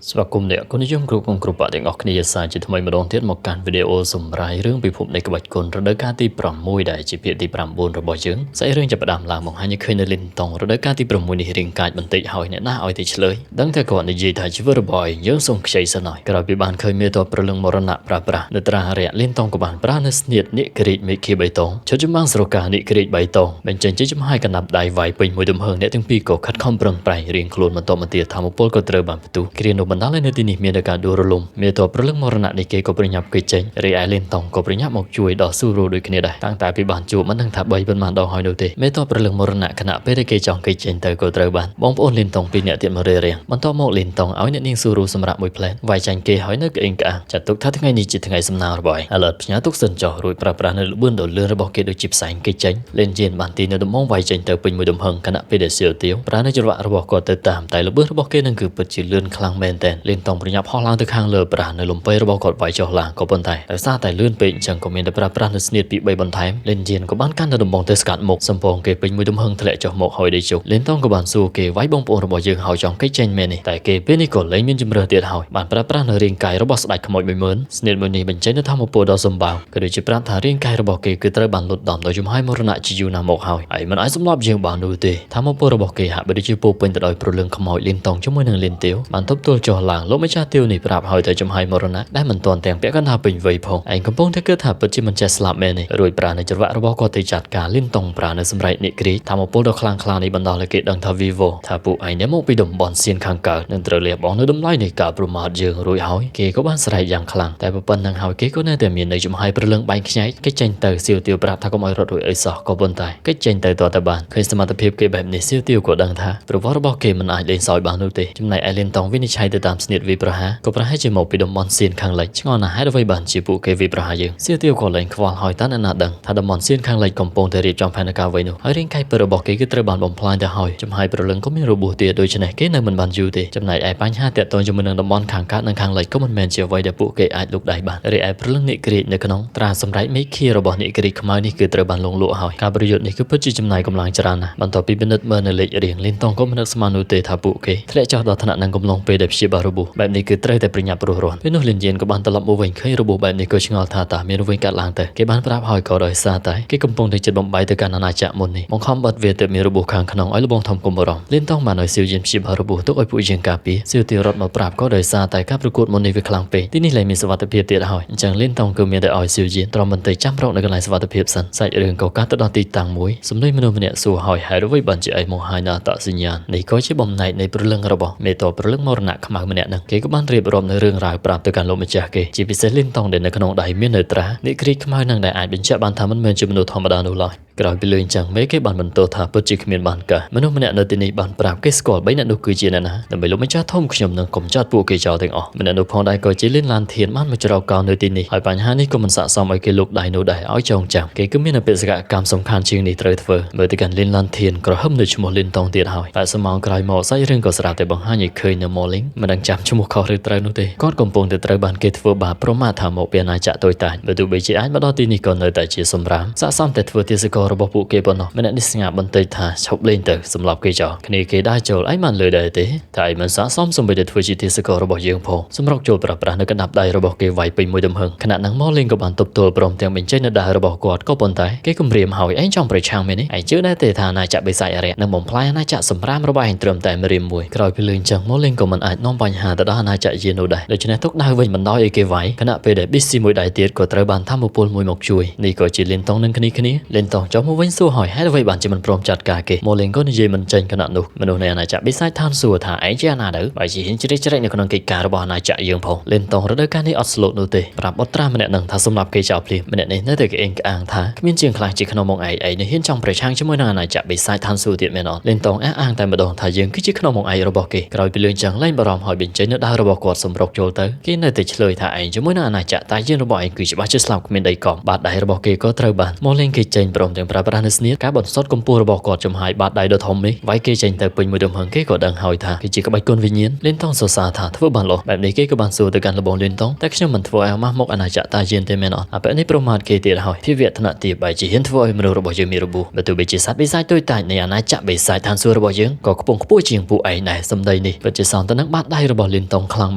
ស្វាគមន៍អ្នកគុណនិយមគ្រប់គ្រប់គ្រប់ទាំងអស់គ្នាសាជាថ្មីម្ដងទៀតមកកាន់វីដេអូសម្រាយរឿងពិភពនៃក្បាច់គុណរដូវកាលទី6ដែលជាភាគទី9របស់យើងសាច់រឿងចាប់ផ្ដើមឡើងបង្ហាញឲ្យឃើញនៅលិនតងរដូវកាលទី6នេះរៀងកាចបន្តិចហើយអ្នកណាឲ្យតែឆ្លើយដឹងតែគាត់និយាយថាជីវិតរបស់ឯងយើងសូមខ្ចីសិនហើយក្រោយពីបានឃើញមេតបប្រលឹងមរណៈប្រាប្រាស់នៅត្រារៈលិនតងក៏បានប្រានៅស្នៀតនិក្រិចមេឃីបៃតងឈុតចម្បាំងស្រកានិក្រិចបៃតងបញ្ចេញជាចំហាយកណ្ដាប់ដៃវាយពេញមួយទំហឹងអ្នកទាំងពីរក៏ខិតខំប្រឹងប្រែងរៀងខ្លួនបន្តមកទៀតធម្មពលក៏ត្រូវបានផ្ទុះគ្រានោះបណ្ដាលឲ្យនៅទីនេះមានតែការដួលរលំមេតបប្រលឹងមរណៈនេះគេក៏ប្រញាប់គេចេញរីឯលិនតងក៏ប្រញាប់មកជួយដល់ស៊ូរ៉ូដូចគ្នាដែរតាំងតែពីបានជួបមិនដឹងថា3ប៉ុន្មានដងហើយនោះទេមេតបប្រលឹងមរណៈខណៈពេលដែលគេចង់គេចេញទៅក៏ត្រូវបានបងប្អូនលិនតងពីរនាក់ទៀតមករារាំងបន្តមកលិនតងឲ្យអ្នកនាងស៊ូរ៉ូសម្រាប់មួយផ្លែនវាយចាញ់គេហើយនៅក្អេងក្អាងចាត់ទុកថាថ្ងៃនេះជាថ្ងៃសំណាងរបស់ឯងឥឡូវផ្ញើទុកសិនចោះរួចប្រើប្រាស់នៅល្បឿនដ៏លឿនរបស់គេដូចជាផ្សែងគេចេញលេនជៀនបានទីនៅដំបងវាយចេញទៅពេញមួយទំហឹងខណៈពេលដែលសៀវទៀវប្រើនៅច្រវាក់របស់គាត់ទៅតាមតែល្បឿនរបស់គេនឹងគឺពិតជាលឿនខ្លាំងមែនទែនលិនតងប្រញាប់ហោះឡើងទៅខាងលើប្រាស់នៅលំពៃរបស់គាត់វាយចុះឡើងក៏ប៉ុន្តែដោយសារតែលឿនពេកអញ្ចឹងក៏មានតែប្រើប្រាស់នៅស្នៀតពី3បន្ថែមលិនជៀនក៏បានកាន់នៅដំបងទៅស្កាត់មុខសំពងគេពេញមួយទំហឹងធ្លាក់ចុះមកហើយដេកជុកលិនតងក៏បានសួរគេវាយបងប្អូនរបស់យើងហើយចង់គេចេញមែននេះតែគេពេលនេះក៏លែងមានជំរឿទៀតហើយបានប្រើប្រាស់នៅរាងកាយរបស់ស្ដេចខ្មោច10000ស្នៀតមួយនេះបញ្ចេញនៅធម៌ពលដ៏សម្បើមក៏ដូចជាប្រាប់ថារាងកាយរបស់គេគឺត្រូវបានលុតដំដោយចំហាយមរណៈជាយូរណាស់មកហើយហើយមិនអាចសម្លាប់យើងបាននោះទេធម៌ពលរបស់គេហាក់បីដូចជាពោពេញទៅដោយព្រលឹងខ្មោចលិនតងជាមួយនឹងលិនទាវបានទប់ទល់ចុះឡើងលោកម្ចាស់ទាវនេះប្រាប់ហើយតែចំហាយមរណៈដែលមិនទាន់ទាំងពាក់កណ្ដាលពេញវ័យផងឯងកំពុងតែគិតថាពិតជាមិនចេះស្លាប់មែនទេរួចប្រានៅច្រវាក់របស់គាត់ទៅចាត់ការលិនតងប្រានៅសម្រែកនិគ្រីធម៌ពលដ៏ខ្លាំងក្លានេះបណ្ដោះឲ្យគេដឹងថា Vivo ថាពួកឯងនេះមកពីតំបន់សៀនខាងកើតនឹងត្រូវលះបង់នៅតម្លៃនៃការប្រមាថយើងរួចហើយគេក៏បានស្រែកយ៉ាងខ្លាំងតែប៉ុណ្្នឹងហើយគេក៏នៅតែមាននៅចំហាយព្រលឹងបែងខ្ញែកគេចេញទៅសៀវទាវប្រាប់ថាកុំឲ្យរត់រួចអីសោះក៏ប៉ុន្តែគេចេញទៅតតែបានឃើញសមត្ថភាពគេបែបនេះសៀវទាវក៏ដឹងថាប្រវត្តិរបស់គេមិនអាចលេងសើចបាននោះទេចំណែកឯលៀនតងវិនិច្ឆ័យទៅតាមស្នៀតវិប្រហាក៏ប្រហែលជាមកពីតំបន់សៀនខាងលិចឆ្ងល់ណាស់ហេតុអ្វីបានជាពួកគេវិប្រហាយើងសៀវទាវក៏លែងខ្វល់ហើយតើអ្នកណាដឹងថាតំបន់សៀនខាងលិចកំពុងតែរៀបចំផែនការអ្វីនោះហើយរាងកាយពិតរបស់គេគឺត្រូវបានបំផ្លាញទៅហើយចំហាយព្រលឹងក៏មានរបួសទៀតដូច្នេះគេនៅមិនបានយូរទេចំណែកឯបញ្ហាតាក់ទងជាមួយនឹងតំបន់ខាងកើតនិងខាងលិចក៏មិនមែនជាអ្វីដែលពួកគេអាចលូកដៃបានរីឯព្រលឹងនិក្រាចនៅក្នុងត្រាសម្រែកមេឃារបស់និក្រាចខ្មៅនេះគឺត្រូវបានលងលក់ហើយការប្រយុទ្ធនេះគឺពិតជាចំណាយកម្លាំងច្រើនណាស់បន្ទាប់ពីពិនិត្យមើលនៅលេខរៀងលិនតងក៏មិននឹកស្មាននោះទេថាពួកគេធ្លាក់ចុះដល់ថ្នាក់នឹងកំឡុងពេលដែលព្យាបាលរបួសបែបនេះគឺត្រូវតែប្រញាប់រស់រាន់ពេលនោះលិនយានក៏បានត្រឡប់មកវិញឃើញរបួសបែបនេះក៏ឆ្ងល់ថាតើមានអ្វីកើតឡើងទៅគេបានប្រាប់ហើយក៏ដោយសារតែគេកំពុងតែចិត្តបំបីទៅកាន់អាណាចក្រមុននេះបង្ខំបិទវាទៅមានរបួសខាងក្នុងឲ្យលបងធំគុំបារម្ភលិនតងបានឲ្យសៀវយានព្យាបាលរបួសទុកឲ្យពួកយើងការពារសៀវទារត់មកប្រាប់ក៏ដោយសារតែការប្រកួតមុននេះវាខ្លាំងពេកទីនេះលែងមានសុវត្ថិភាពទៀតហើយអញ្ចឹងលិនតងគឺមានតែឲ្យសៀវយានទ្រាំបន្តិចចាំរកនៅកន្លែងសុវត្ថិភាពសិនសាច់រឿងក៏កាត់ទៅដល់ទីតាំងមួយសំឡេងមនុស្សម្នាក់សួរហើយហេតុអ្វីបានជាឯងមកហើយណាតសញ្ញាណនេះក៏ជាបំណែកនៃព្រលឹងរបស់មេតព្រលឹងមរណៈខ្មៅម្នាក់នឹងគេក៏បានរៀបរាប់នៅរឿងរ៉ាវប្រាប់ទៅកាន់លោកម្ចាស់គេជាពិសេសលិនតងដែលនៅក្នុងដៃមាននៅត្រានិគ្រីខ្មៅនឹងដែលអាចបញ្ជាក់បានថាមិនមែនជាមនុស្សធម្មតានោះឡើយក្រោយពីលឺអញ្ចឹងមេគេបានបន្ទោសថាពិតជាគ្មានបានការមនុស្សម្នាក់នៅទីនេះបានប្រាប់គេស្គាល់បីអ្នកនោះគឺជាអ្នកណាដើម្បីលោកម្ចាស់ធំខ្ញុំនឹងកំចាត់ពួកគេចោលទាំងអស់ម្នាក់នោះផងដែរក៏ជាលិនឡានធានបានមកច្រកកោនៅទីនេះហើយបញ្ហានេះក៏មិនស័ក្តិសមឲ្យគេលុកដៃនោះដែរឲ្យចងចាំគេគឺមានបេសកកម្មសំខាន់ជាងនេះត្រូវធ្វើមើលទៅកាន់លិនឡានធានក្រហមនៅឈ្មោះលិនតងទៀតហើយតែសមោងក្រោយមកសាច់រឿងក៏ស្រាប់តែបង្ហាញឲ្យឃើញនៅម៉ូលីងមិនដឹងចាំឈ្មោះខុសឬត្រូវនោះទេគាត់កំពុងតែត្រូវបានគេធ្វើបាបប្រមាថថាមកពីអាណាចក្រតូចតាចបើទោះបីជាអាចមកដល់ទីនេះក៏នៅតែជាសម្រាមស័ក្តិសមតែធ្វើទាសកររបស់ពួកគេប៉ុណ្ណោះម្នាក់នេះស្ងាត់បន្តិចថាឈប់លេងទៅសម្រាប់គេចោលគ្នាគេដែរចូលឯងបានលើដែរទេតែឯងមិនស័ក្តិសមសំបីតែធ្វើជាទាសកររបស់យើងផងសម្រុកចូលប្រាស្រ័យនៅកណ្ដាប់ដៃរបស់គេវាយពេញមួយទំហឹងខណៈនឹងមកលេងក៏បានទប់ទល់ព្រមទាំងបញ្ចេញនៅដាវរបស់គាត់ក៏ប៉ុន្តែគេគំរាមហើយឯងចង់ប្រឆាំងមែននេះឯងជឿដែរទេថាអាណាចក្របិសាចអរិយនឹងបំផ្លាញអាណាចក្រសម្រាមរបស់ឯងត្រឹមតែម្រាមមួយក្រោយពីលឺអញ្ចឹងមកលេងក៏មិនអាចនាំបញ្ហាទៅដល់អាណាចក្រយាននោះដែរដូច្នេះទុកដាវវិញបណ្ដោយឲ្យគេវាយខណៈពេលដែល BC មួយដៃទៀតក៏ត្រូវបានធម្មពលមួយមកជួយនេះក៏ជាលិនតងនឹងគ្នាគ្នាលិនតងចុះមកវិញសួរហើយហេតុអ្វីបានជាមិនព្រមចាត់ការគេមកលេងក៏និយាយមិនចេញខណៈនោះមនុស្សនៃអាណាចក្របិសាចឋានសួរថាឯងជាអាណាទៅបើជាហ៊ានជ្រេចជ្រែកនៅក្នុងកិច្ចការរបស់អាណាចក្រយើងផងលិនតងរដូវកាលនេះអត់ស្លូតនោះទេប្រាប់បុត្រាម្នាក់នឹងថាសម្រាប់គេចោលភ្លាមម្នាក់នេះនៅតែគេអេងក្អាងថាគ្មានជាងខ្លះជាក្នុងមកឯងឯងនេះហ៊ានចង់ប្រឆាំងជាមួយនឹងអាណាចក្របិសាចឋានសួគ៌ទៀតមែនអត់លិនតងអះអាងតែម្ដងថាយើងគឺជាក្នុងមកឯងរបស់គេក្រោយពីលឿនចឹងលែងបារម្ភហើយបញ្ចេញនៅដាវរបស់គាត់សម្រុកចូលទៅគេនៅតែឆ្លើយថាឯងជាមួយនឹងអាណាចក្រតាយើងរបស់ឯងគឺច្បាស់ជាស្លាប់គ្មានដីកងបាតដៃរបស់គេក៏ត្រូវបានមកលេងគេចេញព្រមទាំង ប្រើប្រាស់នៅស្នៀតការបន្សុទ្ធកម្ពស់របស់គាត់ចំហាយបាតដៃដ៏ធំនេះវាយគេចេញទៅពេញមួយទំហឹងគេក៏ដឹងហើយថាគឺជាក្បាច់គុណវិញ្ញាណលិនតុងសរសើរថាធ្វើបានល្អបែបនេះគេក៏បានសួរទៅកាន់លបងលិនតុងតែខ្ញុំមិនធ្វើឲ្យអាម៉ាស់មកអាណាចក្រតាយានទេមែនអត់អាពេលនេះប្រមាថគេទៀតហើយភាវៈថ្នាក់ទាបបែរជាហ៊ានធ្វើឲ្យមនុស្សរបស់យើងមានរបួសបើទោះបីជាសត្វបិសាចតូចតាចនៃអាណាចក្របិសាចឋានសួគ៌របស់យើងក៏ខ្ពង់ខ្ពស់ជាងពួកឯងដែរសម្ដីនេះពិតជាសងទៅនឹងបាតដៃរបស់លិនតុងខ្លាំ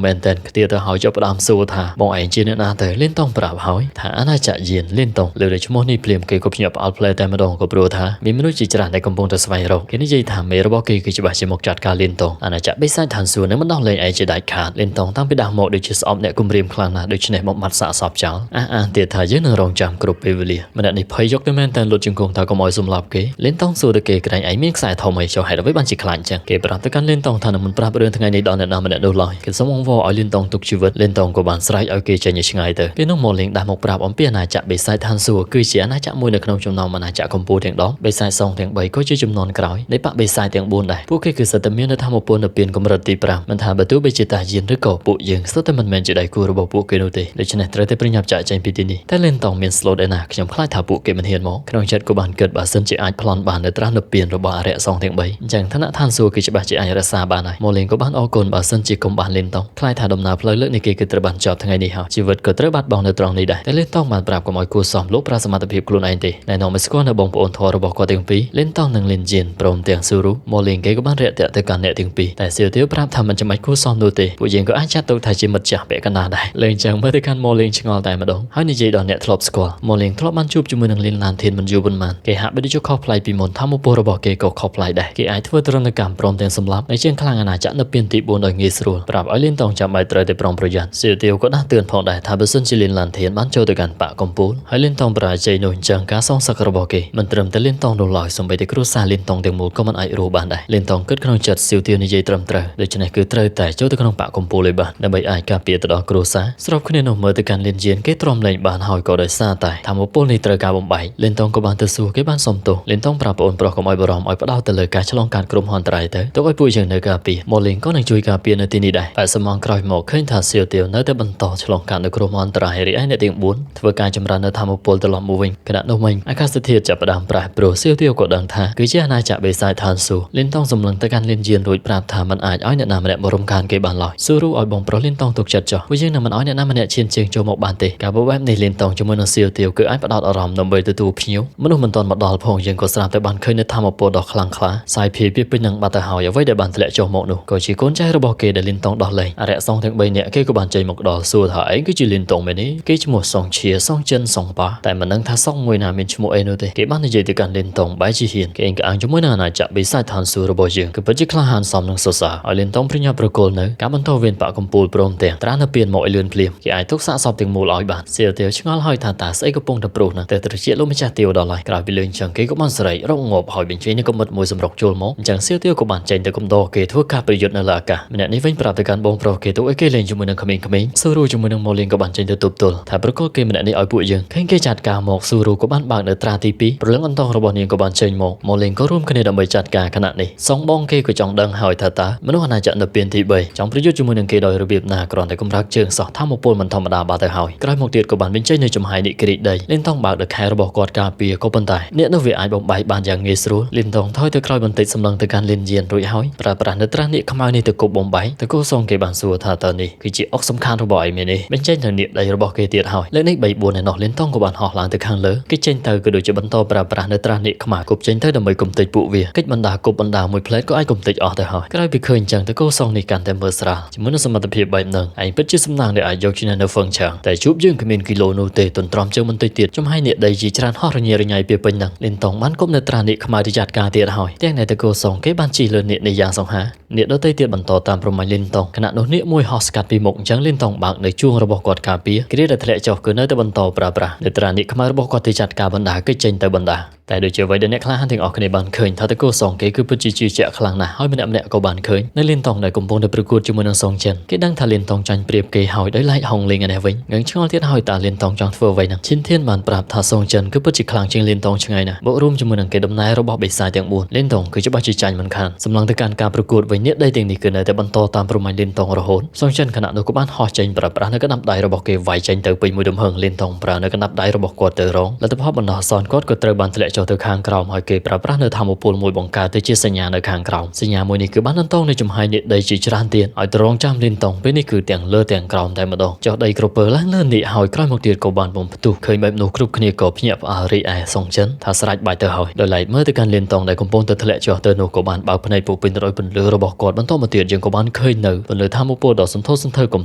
ងមែនទែនខ្ទាតទៅហើយចាប់ផ្ដើមសួរថាបងឯងជាអ្នកណាទៅលិនតុងប្រាប់ហើយថាអាណាចក្រយានលិនតុងលើដោយឈ្មោះនេះភ្លាមគេក៏ភ្ញាក់ផ្អើលផ្លែតែម្ដងក៏ព្រោះថាមានមនុស្សជាច្រើនដែលកំពុងតែស្វែងរកគេនិយាយថាមេរបស់គេគឺច្បាស់ជាមកចាត់ការលិនតុងអាណាចក្របិសាចឋានសួគ៌នឹងមិនដោះលែងឯងជាដាច់ខាតលិនតុងតាំងពីដើមមកដូចជាស្អប់អ្នកគំរាមខ្លាំងណាស់ដូច្នេះមកបាត់សាកសពចោលអះអាងទៀតថាយើងនឹងរងចាំគ្រប់ពេលវេលាម្នាក់នេះភ័យយកទៅមែនតែលុតជង្គង់ថាកុំឲ្យសម្លាប់គេលិនតុងសួរទៅគេក្រែងឯងមានខ្សែធំអីចុះហេតុអ្វីបានជាខ្លាចចឹងគេប្រាប់ទៅកាន់លិនតុងថានឹងមិនប្រាប់រឿងថ្ងៃនេះដល់អ្នកណាម្នាក់នោះឡើយគេសូមអង្វរឲ្យលិនតុងទុកជីវិតលិនតុងក៏បានស្រែកឲ្យគេចេញឲ្យឆ្ងាយទៅពេលនោះមកលៀងដាស់មកប្រាប់អំពីអាណាចក្របិសាចឋានសួគ៌គឺជាអាណាចក្រមួយនៅក្នុងចំណោមអាណាចក្រកម្ពុជាទាំង10បិសាចសងទាំង3ក៏ជាចំនួនក្រោយនៃបកបិសាចទាំង4ដែរពួកគេគឺសិតតែមាននៅធម្មពលនៅពៀនកម្រិតទី5មិនថាបើទោះបីជាតាយានឬក៏ពួកយើងសុទ្ធតែមិនមែនជាដៃគូរបស់ពួកគេនោះទេដូច្នេះត្រូវតែប្រញាប់ចាកចេញពីទីនេះតែលិនតុងមានស្លូតឯណាខ្ញុំខ្លាចថាពួកគេមិនហ៊ានមកក្នុងចិត្តក៏បានគិតបើសិនជាអាចប្លន់បាននៅត្រាស់នៅពៀនរបស់អរិយសងទាំង3អញ្ចឹងឋានៈឋានសួគ៌គឺច្បាស់ជាអាចរក្សាបានហើយមកលេងក៏បានអរគុណបើសិនជាកុំបានលិនតុងខ្លាចថាដំណើរផ្លូវលើកនេះគេគឺត្រូវបានចប់ថ្ងៃនេះហើយជីវិតក៏ត្រូវបាត់បង់នៅត្រង់នេះដែរតែលិនតុងបានប្រាប់កុំឲ្យគួរសមលោកប្រាសមត្ថភាពខ្លួនឯងទេណែនាំឲ្យស្គាល់នៅបងប្អូនធររបស់គាត់ទាំងពីរលិនតុងនិងលិនជៀនព្រមទាំងស៊ូរូមកលេងគេក៏បានរាក់ទាក់ទៅកាន់អ្នកទាំងពីរតែសៀវទាវប្រាប់ថាមិនចាំបាច់គួរសមនោះទេពួកយើងក៏អាចចាត់ទុកថាជាមិត្តចាស់ពាក់កណ្ដាលដែរលេងចឹងមើលទៅកាន់មកលេងឆ្ងល់តែម្ដងហើយនិយាយដល់អ្នកធ្លាប់ស្គាល់មកលេងធ្លាប់បានជួបជាមួយនឹងលិនឡានធានមិនយូរប៉ុន្មានគេហាក់បីដូចជាខុសប្លែកពីមុនធម្មពលរបស់គេក៏ខុសប្លែកដែរគេអាចធ្វើទរណកម្មព្រមទាំងសម្លាប់នៅជាងខ្លាំងអាណាចក្រនៅពៀនទី4ដោយងាយស្រួលប្រាប់ឲ្យលិនតងចាំបាច់ត្រូវតែប្រុងប្រយ័ត្នសៀវទាវក៏ដាស់តឿនផងដែរថាបើសិនជាលិនឡានធានបានចូលទៅកាន់បាក់កំពូលហើយលិនតងបរាជ័យនោះអញ្ចឹងការសងសឹករបស់គេមិនត្រឹមតែលិនតងនោះឡើយសូម្បីតែគ្រួសារលិនតងទាំងមូលក៏មិនអាចរស់បានដែរលិនតងគិតក្នុងចិត្តសៀវទាវនិយាយត្រឹមត្រូវដូច្នេះគឺត្រូវតែចូលទៅក្នុងបាក់កំពូលឲ្យបានដើម្បីអាចការពារទៅដល់គ្រួសារស្របគ្នានោះមើលទៅកាន់លិនយានគេទ្រាំលែងបានហើយក៏ដោយសារតែធម្មពលនេះត្រូវការបំបែកលិនតងក៏បានទៅសួរគេបានសុំទោសលិនតងប្រាប់ប្អូនប្រុសកុំឲ្យបារម្ភឲ្យផ្ដោតទៅលើការឆ្លងកាត់គ្រោះមហន្តរាយទៅទុកឲ្យពួកយើងនៅការពារមកលេងក៏នឹងជួយការពារនៅទីនេះដែរតែសមងក្រោយមកឃើញថាសៀវទាវនៅតែបន្តឆ្លងកាត់នៅគ្រោះមហន្តរាយរីឯអ្នកទាំង4ធ្វើការចម្រើននៅធម្មពលត្រឡប់មកវិញខណៈនោះវិញអាកាសធាតុចាប់ផ្ដើមប្រែប្រួលសៀវទាវក៏ដឹងថាគឺជាអាណាចក្របិសាចឋានសួគ៌លិនតងសម្លឹងទៅកាន់លិនយានរួចប្រាប់ថាមិនអាចឲ្យអ្នកណាម្នាក់មករំខានគេបានឡើយស៊ូរូឲ្យបងប្រុសលិនតងទុកចិត្តចុះពួកយើងនឹងមិនឲ្យអ្នកណាម្នាក់ឈានជើងចូលមកបានទេការបបែបនេះលិនតងជាមួយនឹងសៀវទាវគឺអាចផ្ដោតអារម្មណ៍ដើម្បីទទួលភ្ញៀវមនុស្សមិនទាន់មកដល់ផងយើងក៏ស្រាប់តែបានឃើញនៅធម្មពលដ៏ខ្លាំងក្លាសាយភាយពីពេញនឹងបាត់ទៅហើយអ្វីដែលបានធ្លាក់ចុះមកនោះក៏ជាកូនចៅរបស់គេដែលលិនតងដោះលែងអរិយសងទាំង3នាក់គេក៏បានចេញមកដល់សួរថាឯងគឺជាលិនតងមែនទេគេឈ្មោះសងឈៀសងចិនសងប៉ាតែមិនដឹងថាសងមួយណាមានឈ្មោះអីនោះទេគេបាននិយាយទៅកាន់លិនតងបែរជាហ៊ានគេអេងក្អាងជាមួយនឹងអាណាចក្របិសាចឋានសួគ៌របស់យើងគឺពិតជាក្លាហានសមនឹងសរសើរឲ្យលិនតងប្រញាប់ប្រគល់នៅការបន្តវេនបាក់កំពូលព្រមទាំងត្រានៅពៀនមកឲ្យលឿនភ្លាមគេអាចទុកសាកសពទាំងមូលឲ្យបានសៀវទាវឆ្ងល់ហើយថាតើស្អីកំពុងតែព្រុសណាស់តែត្រជាលោកម្ចាស់ទាវដល់ហើយក្រោយពីលឿនចឹងគេក៏បានស្រែករកងាប់ហើយបញ្ចេញនៅកំមិតមួយសម្រុកចូលមកអញ្ចឹងសៀវទាវក៏បានចេញទៅកំដរគេធ្វើការប្រយុទ្ធនៅលើអាកាសម្នាក់នេះវិញប្រាប់ទៅកាន់បងប្រុសគេទុកឲ្យគេលេងជាមួយនឹងក្មេងៗស៊ូរូជាមួយនឹងម៉ូលីងក៏បានចេញទៅទប់ទល់ថាប្រកល់គេម្នាក់នេះឲ្យពួកយើងឃើញគេចាត់ការមកស៊ូរូក៏បានបើកនៅត្រាទី2ព្រលឹងអន្តងរបស់នាងក៏បានចេញមកម៉ូលីងក៏រួមគ្នាដើម្បីចាត់ការខណៈនេះសងបងគេក៏ចង់ដឹងហើយថាតើមនុស្សអាណាចក្រនៅពៀនទី3ចង់ប្រយុទ្ធជាមួយនឹងគេដោយរបៀបណាគ្រាន់តែកម្រើកជើងសោះធម្មពលមិនធម្មតាបាត់ទៅហើយក្រោយមកទៀតក៏បានបញ្ចេញនៅចំហាយនិគ្រីដីលិនតងបើកដល់ខែរបស់គាត់ការពារក៏ប៉ុន្តែអ្នកនោះវាអាចបំបែកបានយ៉ាងងាយស្រួលលិនតងថយទៅក្រោយបន្តិចសម្លឹងទៅកាន់លិនយានរួចហើយប្រើប្រាស់នៅត្រាស់នាគខ្មៅនេះទៅគប់បំបែកតកូសងគេបានសួរថាតើនេះគឺជាអុកសំខាន់របស់ឯងមែនទេបញ្ចេញនៅនាគដីរបស់គេទៀតហើយលើកនេះ3 4ឯណោះលិនតងក៏បានហោះឡើងទៅខាងលើគេចេញទៅក៏ដូចជាបន្តប្រើប្រាស់នៅត្រាស់នាគខ្មៅគប់ចេញទៅដើម្បីគំទេចពួកវាកិច្ចបណ្ដាគប់បណ្ដាមួយផ្លែតក៏អាចគំទេចអស់ទៅហើយក្រោយពីឃើញអញ្ចឹងតកូសងនេះកាន់តែមើលស្រាលជាមួយនឹងសមត្ថភាពបែបហ្នឹងឯងពិតជាសំណាងដែលអាចយកឈ្នះនៅហ្វឹងឆាងតែជួបយើងគ្មានគីឡូនោះទេទន្ទ្រាំជើងបន្តិចទៀតចំហាយនាគដីជាច្រើនហោះរញ៉េរញ៉ៃពីពេញហ្នឹងលិនតងបានគប់នៅត្រាស់នាគខ្មៅទៅចាត់ការទៀតហើយទាំងនៅតកូសងគេបានជិះលើនាគនេះយ៉ាងសង្ហានាគដទៃទៀតបន្តតាមប្រមាញ់លិនតងខណៈនោះនាគមួយហោះស្កាត់ពីមុខអញ្ចឹងលិនតងបើកនៅជួងរបស់គាត់ការពារគ្រាដែលធ្លាក់ចុះគឺនៅតែបន្តប្រើប្រាស់នៅត្រានាគខ្មៅរបស់គាត់ទៅចាត់ការបណ្ដាគេចេញទៅបណ្ដាតែដូចជាអ្វីដែលអ្នកខ្លះទាំងអស់គ្នាបានឃើញថាតកូសងគេគឺពិតជាជឿជាក់ខ្លាំងណាស់ហើយម្នាក់ម្នាក់ក៏បានឃើញនៅលិនតងដែលកំពុងតែប្រកួតជាមួយនឹងសងចិនគេដឹងថាលិនតងចាញ់ប្រៀបគេហើយដោយឡែកហុងលីងឯនេះវិញងឹងឆ្ងល់ទៀតហើយតើលិនតងចង់ធ្វើអ្វីហ្នឹងឈិនធានបានប្រាប់ថាសងចិនគឺពិតជាខ្លាំងជាងលិនតងឆ្ងាយណាស់បូករួមជាមួយនឹងគេដំណែរបស់បិសាចទាំង4លិនតងគឺច្បាស់ជាចាញ់មិនខានសម្លឹងទៅកាន់ការប្រកួតវិញនាគដីទាំងនេះគឺនៅតែបន្តតាមប្រមាញ់លិនតងរហូតសងចិនខណៈនោះក៏បានហោះចេញប្រើប្រាស់នៅកណ្ដាប់ដៃរបស់គេវាយចេញទៅពេញមួយទំហឹងលិនតងប្រើនៅកណ្ដាប់ដៃរបស់គាត់ទៅរងលទ្ធផលបណ្ដោះអាសន្ន គាត់ក៏ត្រូវបានធ្លាក់ចុះទៅខាងក្រោមហើយគេប្រើប្រាស់នៅធម្មពលមួយបង្កើតទៅជាសញ្ញានៅខាងក្រោមសញ្ញាមួយនេះគឺបានបន្តនៅចំហាយនេះដីជាច្រើនទៀតឲ្យត្រងចាំលីនតុងពេលនេះគឺទាំងលើទាំងក្រោមតែម្ដងចុះដីក្រពើឡើងលើនេះហើយក្រោយមកទៀតក៏បានបំផ្ទុះឃើញបែបនោះគ្រប់គ្នាក៏ភ្ញាក់ផ្អើលរីឯសុងចិនថាស្រេចបាច់ទៅហើយដោយឡែកមើលទៅកាន់លីនតុងដែលកំពុងតែធ្លាក់ចុះទៅនោះក៏បានបើកភ្នែកពោពេញទៅដោយពន្លឺរបស់គាត់បន្តមកទៀតយើងក៏បានឃើញនៅពន្លឺធម្មពលដ៏សន្ធោសន្ធៅកំ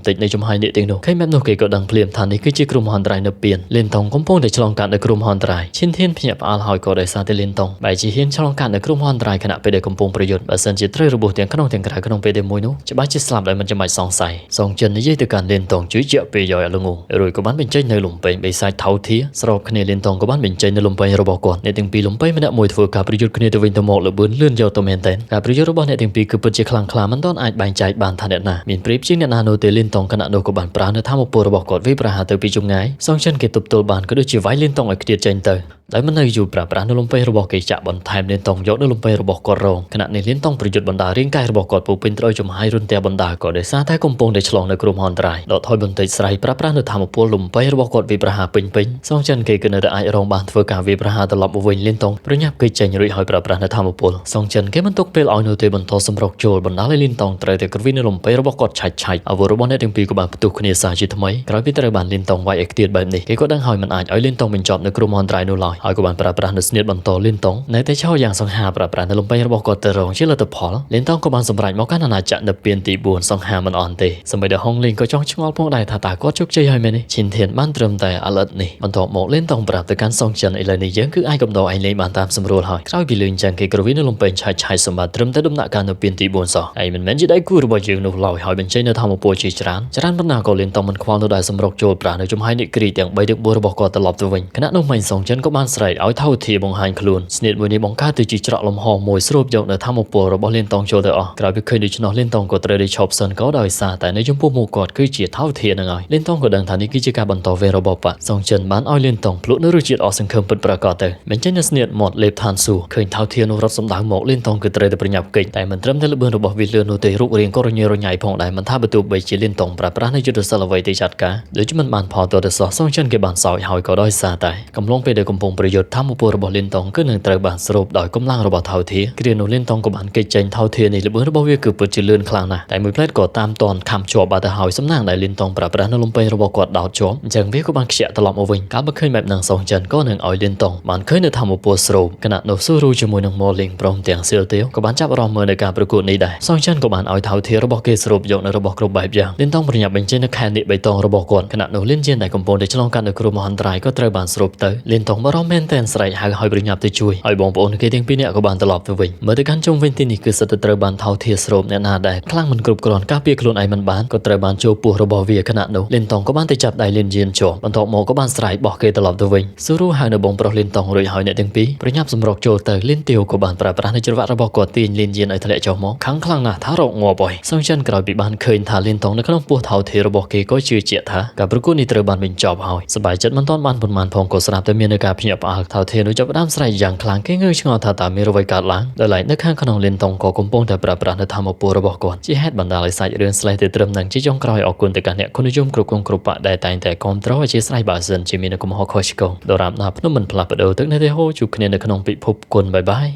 ទេចនៃចំហាយនេះទាំងនោះឃើញបែបនោះគេក៏ដឹងភ្លាមថានេះគឺជាគ្រោះមហន្តរាយនៅពៀនលីនតុងកំពុងតែឆ្លងកាត់នៅគ្រោះមហន្តរាយឈិនធានភ្ញាក់ផ្អើលហើយក៏ដោយសារតែលីនតុងបែរជាហ៊ានឆ្លងកាត់នៅគ្រោះមហន្តរាយខណៈពេលដែលកំពុងប្រយុទ្ធបើសិនជាត្រូវរបួសទាំងក្នុងទាំងក្រៅក្នុងពេលតែមួយនោះច្បាស់ជាស្លាប់ដោយមិនចាំបាច់សង្ស័យសងចិននិយាយទៅកាន់លីនតុងជួយជាក់ពេលយកឲ្យល្ងងរួចក៏បានបញ្ចេញនៅលំពេងបិសាចថៅធាស្របគ្នាលីនតុងក៏បានបញ្ចេញនៅលំពេងរបស់គាត់អ្នកទាំងពីរលំពេងម្នាក់មួយធ្វើការប្រយុទ្ធគ្នាទៅវិញទៅមកលបឿនលឿនយកទៅមែនទែនការប្រយុទ្ធរបស់អ្នកទាំងពីរគឺពិតជាខ្លាំងក្លាមិនទាន់អាចបែងចែកបានថាអ្នកណាមានប្រៀបជាងអ្នកណានោះទេលីនតុងខណៈនោះក៏បានប្រើនៅធម៌ពលរបស់គាត់វាប្រហារទៅពីចម្ងាយសងចិនគេទប់ទល់បានក៏ដូចជាវាយលីនតុងឲ្យខ្ទាតចេញទៅដោយមិននៅយូរប្រើប្រាស់នៅលំពេងរបស់គេចាក់បន្ថែមលៀនតុងយកនៅលំពេងរបស់គាត់រងខណៈនេះលៀនតុងប្រយុទ្ធបណ្ដារាងកាយរបស់គាត់ពោពេញត្រូវចំហាយរុនទះបណ្ដាក៏ដោយសារតែកំពុងតែឆ្លងនៅគ្រោះមហន្តរាយដកថយបន្តិចស្រ័យប្រើប្រាស់នៅធម៌ពលលំពេងរបស់គាត់វាប្រហារពេញពេញសងចិនគេគឺនៅតែអាចរងបានធ្វើការវាប្រហារត្រឡប់មកវិញលៀនតុងប្រញាប់គេចេញរួចហើយប្រើប្រាស់នៅធម៌ពលសងចិនគេមិនទុកពេលឲ្យនោះទេបន្តសម្រុកចូលបណ្ដាលឲ្យលៀនតុងត្រូវតែគ្រវីនៅលំពេងរបស់គាត់ឆាច់ឆាច់អាវុធរបស់អ្នកទាំងពីរក៏បានផ្ទុះគ្នាសាជាថ្មីក្រោយពីត្រូវបានលៀនតុងវាយឲ្យខ្ទាតបែបនេះគេក៏ដឹងហើយមិនអាចឲ្យលៀនតុងបញ្ចប់នៅគ្រោះមហន្តរាយនោះឡើយហើយក៏បានប្រើប្រាស់នៅស្នៀតបន្តលៀនតុងនៅតែឈរយ៉ាងសង្ហាប្រើប្រាស់នៅលំពេងរបស់គាត់ទៅរងជាលទ្ធផលលៀនតុងក៏បានសម្រេចមកកាន់អាណាចក្រនៅពៀនទី4សង្ហាមិនអន់ទេសម្បីតែហុងលីងក៏ចង់ឆ្ងល់ផងដែរថាតើគាត់ជោគជ័យហើយមែនទេឈិនធានបានត្រឹមតែអាលិតនេះបន្ទាប់មកលៀនតុងប្រាប់ទៅកាន់សុងចិនឥឡូវនេះយើងគឺអាចកំដរឯងលេងបានតាមសម្រួលហើយក្រោយពីលឿនចឹងគេក្រវីនៅលំពេងឆាយឆាយសម្បត្តិត្រឹមតែដំណាក់កាលនៅពៀនទី4សោះឯងមិនមែនជាដៃគូរបស់យើងនោះឡើយហើយបញ្ចេញនៅធម៌ពលជាច្រើនច្រើនប៉ុណ្ណាក៏លៀនតុងមិនខ្វល់នោះដែរសម្រុកចូលប្រាស់នៅចំហាយនេះគ្រីទាំង3ទាំង4របស់គាត់ត្រឡប់ទៅវិញខណៈនោះមិញសុងចិនក៏បានស្រែកឲ្យថៅធាបង្ហាញខ្លួនស្នៀតមួយនេះបង្កើតទៅជាច្រកលំហមួយស្រូបយកនៅធម៌ពលរបស់លៀនតុងចូលទៅអស់ក្រោយពីឃើញដូច្នោះលៀនតុងក៏ត្រូវได้ឈប់សិនក៏ដោយសារតែនៅចំពោះមុខគាត់គឺជាថៅធានឹងហើយលៀនតុងក៏ដឹងថានេះគឺជាការបន្តវេនរបស់ប៉ាសុងចិនបានឲ្យលៀនតុងភ្លក់នៅរសជាតិអស់សង្ឃឹមពិតប្រាកដទៅបញ្ចេញនៅស្នៀតមាត់លេបឋានសួគ៌ឃើញថៅធានោះរត់សម្ដៅមកលៀនតុងគឺត្រូវតែប្រញាប់គេចតែមិនត្រឹមតែល្បឿនរបស់វាលឿននោះទេរូបរាងក៏រញ៉េរញ៉ៃផងដែរមិនថាបើទោះបីជាលៀនតុងប្រើប្រាស់នៅយុទ្ធសិលអ្វីទេចាត់ការដូចជាមិនបានផលទាល់តែសោះសុងចិនគេបានសោចហើយក៏ដោយសារតែកំឡុងពេលដែលកំពុងប្រយុទ្ធធម្មពលរបស់លៀនតុងគឺនឹងត្រូវបានស្រូបដោយកម្លាំងរបស់ថៅធាគ្រានោះលៀនតុងក៏បានគេចចេញថៅធានេះល្បឿនរបស់វាគឺពិតជាលឿនខ្លាំងណាស់តែមួយផ្លែតក៏តាមតនខំជាប់បាត់ទៅហើយសំណាងដែលលៀនតុងប្រើប្រាស់នៅលំពេងរបស់គាត់ដោតជាប់អញ្ចឹងវាក៏បានខ្ជាក់ត្រឡប់មកវិញកាលបើឃើញបែបនឹងសុងចិនក៏នឹងឲ្យលៀនតុងបានឃើញនៅធម្មពលស្រូបខណៈនោះស៊ូរូជាមួយនឹងម៉ូលីងព្រមទាំងសៀលទាវក៏បានចាប់អារម្មណ៍មើលនៅការប្រកួតនេះដែរសុងចិនក៏បានឲ្យថៅធារបស់គេស្រូបយកនៅរបស់គ្រប់បែបយ៉ាងលៀនតុងប្រញាប់បញ្ចេញនៅខែននេះបៃតងរបស់គាត់ខណៈនោះលៀនជៀនដែលកំពុងតែឆ្លងកាត់នៅគ្រោះមហន្តរាយក៏ត្រូវបានស្រូបទៅលៀនតុងបារម្ភមែនទែនស្រែកហៅឲ្យប្រញាប់ទៅជួយហើយបងប្អូនគេទាំងពីរនាក់ក៏បានត្រឡប់ទៅវិញមើលទៅកាន់ជុំវិញទីនេះគឺសិតតែត្រូវបានថៅធាស្រូបអ្នកណាដែលខ្លាំងមិនគ្រប់គ្រាន់ការពារខ្លួនឯងមិនបានក៏ត្រូវបានចូលពោះរបស់វាខណៈនោះលៀនតុងក៏បានទៅចាប់ដៃលៀនជៀនជាប់បន្ទាប់មកក៏បានស្រែកបោះគេត្រឡប់ទៅវិញស៊ូរូហៅនៅបងប្រុសលៀនតុងរួចហើយអ្នកទាំងពីរប្រញាប់សម្រុកចូលទៅលៀនទាវក៏បានប្រើប្រាស់នៅច្រវាក់របស់គាត់ទាញលៀនជៀនឲ្យធ្លាក់ចុះមកខឹងខ្លាំងណាស់ថារកងាប់ហើយសុងចិនក្រោយពីបានឃើញថាលៀនតុងនៅក្នុងពោះថៅធារបស់គេក៏ជឿជាក់ថាការប្រកួតនេះត្រូវបានបញ្ចប់ហើយសប្បាយចិត្តមិនទាន់បានប៉ុន្មានផងក៏ស្រាប់តែមាននៅការភ្ញាក់ផ្អើលថៅធានោះចាប់ផ្ដើមស្រែកយ៉ាងខ្លាំងគេងើឆ្ងល់ថាតើមានអ្វីកើតឡើងដោយឡែកនៅខាងក្នុងលៀនតុងក៏កំពុងតែប្រើប្រាស់នៅធម៌ពលរបស់គាត់ជាហេតុបណ្ដាលឲ្យសាច់រឿងស្លេះទៅត្រឹមនឹងជាចុងក្រោយអរគុណទៅកាន់អ្នកគុណនិយមគ្រប់គងគ្រប់បៈដែលតែងតែគាំទ្រអធិស្ឋានបើសិនជាមានកំហុសខុសឆ្គងដរាបណាភ្នំមិនផ្លាស់ប្ដូរទឹកនៅទេហូជួបគ្នានៅក្នុងពិភពគុណបាយបាយ។